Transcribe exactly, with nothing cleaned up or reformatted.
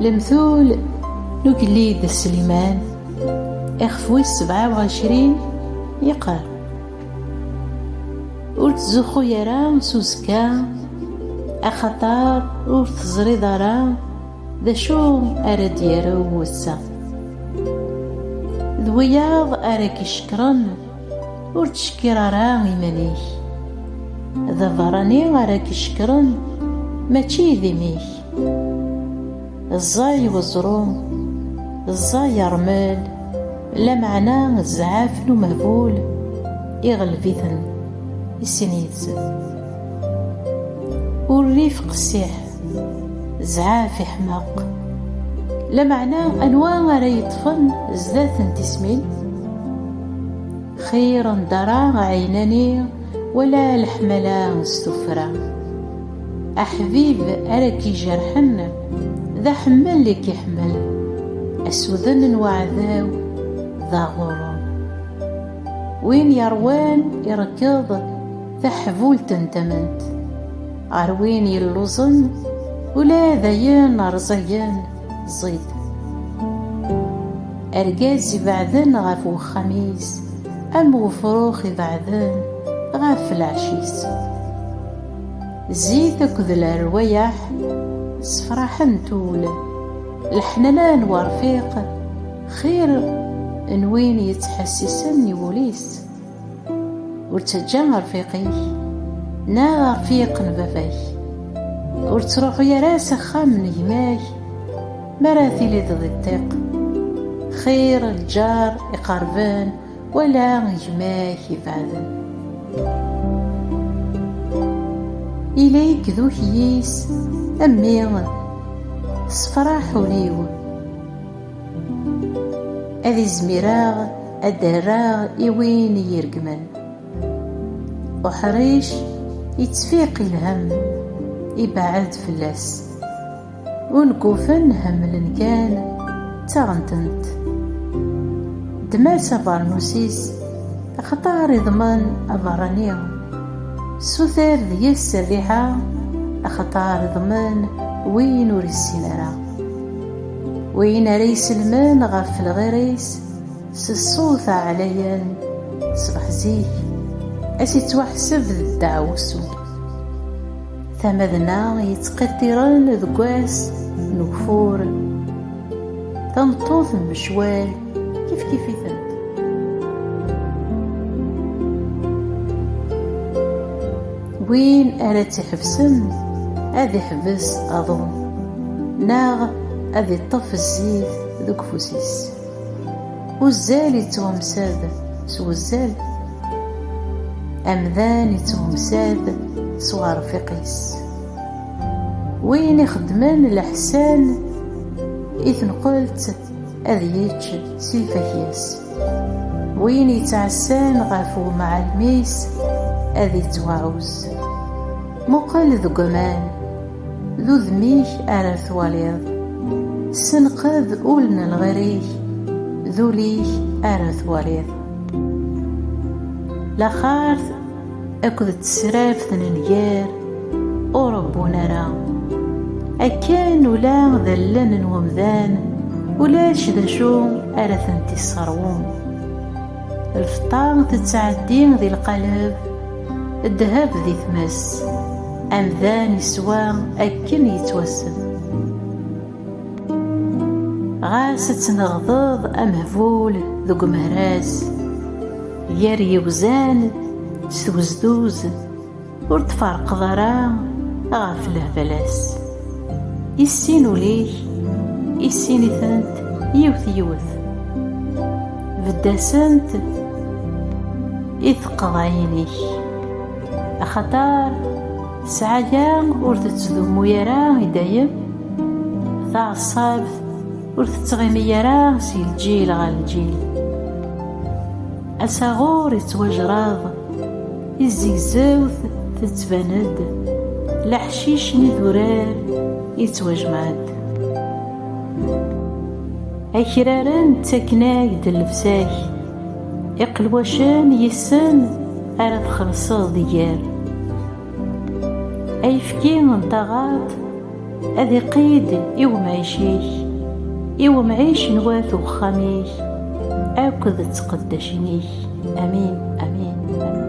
Lemtul n ugellid Sliman, ixef wis sebɛa u ɛecrin, yeqqar: ur ttzuxxu ara s uzekka, axaṭer ur teẓriḍ ara d acu ara d-yarew wass-a. D wiyaḍ ara k-icekkren, ur ttcekkir ara iman-ik. D aberrani ara k-icekkren, mačči d imi-k. Ẓẓay weẓru, ẓẓay ṛṛmel, lameɛna zzɛaf n umehbul iɣleb-iten i sin yid-sen. Ur rif qessiḥ, zzɛaf iḥmeq. Lameɛna anwa ara yeṭṭfen zdat n tismin? Xir n dara ɛinani wala leḥmala s tuffra. Aḥbib ara k-ijerḥen, d aḥemmel i k-iḥemmel. Asuden n uɛdaw d aɣurru. Win yerwan irekkeḍ taḥbult n tament. Ɣer win yelluẓen, ula d ayen rẓagen ẓid. Argaz ibeɛden ɣef wexxam-is, am wefrux ibeɛden ɣef lɛecc-is. Zzit akked lerwayeḥ ssefraḥent ul. Leḥnana n werfiq xir n win yettḥessisen i wul-is. Ur ttaǧǧa arfiq-ik neɣ arfiq n baba-k. Ur ttruḥu ara s axxam n gma-k mi ara tiliḍ di ṭṭiq. Xir lǧar iqerben wala gma-k ibeɛden. Ili-k d ukyis, a mmi, sefraḥ ul-iw. Ad izmireɣ ad d-rreɣ i win i yi-regmen. Uḥric ittfiq i lhemm, ibeɛɛed fell-as. Ungufen hemmlen kan ttaɣen-tent. Ddem-as abernus-is, axaṭer iḍmen aberrani. Suter deg-s rriḥa, axaṭer iḍmen win ur issin ara. Win ara iselmen ɣef lɣir-is s ṣṣut ɛlayen ṣṣbeḥ zik, ad s-ittwaḥseb d ddeɛwessu. Tamadna yettqiṭṭiren deg wass n ugeffur, tameṭṭut n lecwal kifkif-itent. Win ara tt-iḥebsen ad iḥbes aḍu, neɣ ad iṭṭef zzit deg ufus-is. Uzzal ittwamsad s wuzzal, amdan ittwamsad s werfiq-is. Win ixeddmen leḥsan i tenqelt ad yečč si lfakya-s. Win yettɛassan ɣef wemɛellem-is ad ittwaɛuz. Muqel deg waman, d udem-ik ara twaliḍ. Ssenqed ul n lɣir-ik, d ul-ik ara twaliḍ. Laxert akked tesraft n nnger ur ṛebbun ara. Akken ula d allen n wemdan, ulac d acu ara tent-isseṛwun. Lfeṭṭa tettɛeddi di lqaleb, ddheb di tmes, amdan iswa akken yettwassen. Ɣas ad tneɣdeḍ amehbul deg umehraz, gar yiwzan s tgezduz, ur tferqeḍ ara ɣef lehbal-as. Issin ul-ik, issin-itent yiwet yiwet. Bedd-asent i teqḍayin-ik, axaṭer ssɛaya ur tettdummu ara i dayem, taɛeṣṣabt ur tettɣimi ara si lǧil ɣer lǧil. Asaɣur ittwajraḍ, tizzegzewt tettban-d, leḥcic n idurar ittwajmeɛ-d. Akraren ttaken-ak-d llebsa-k, iqelwacen yes-sen ara txellṣeḍ iger. Ayefki n taɣaṭ ad iqqid i wemɛic-ik, i wemɛic n wat uxxam-ik akked tqeddacin-ik. Amin, amin, amin.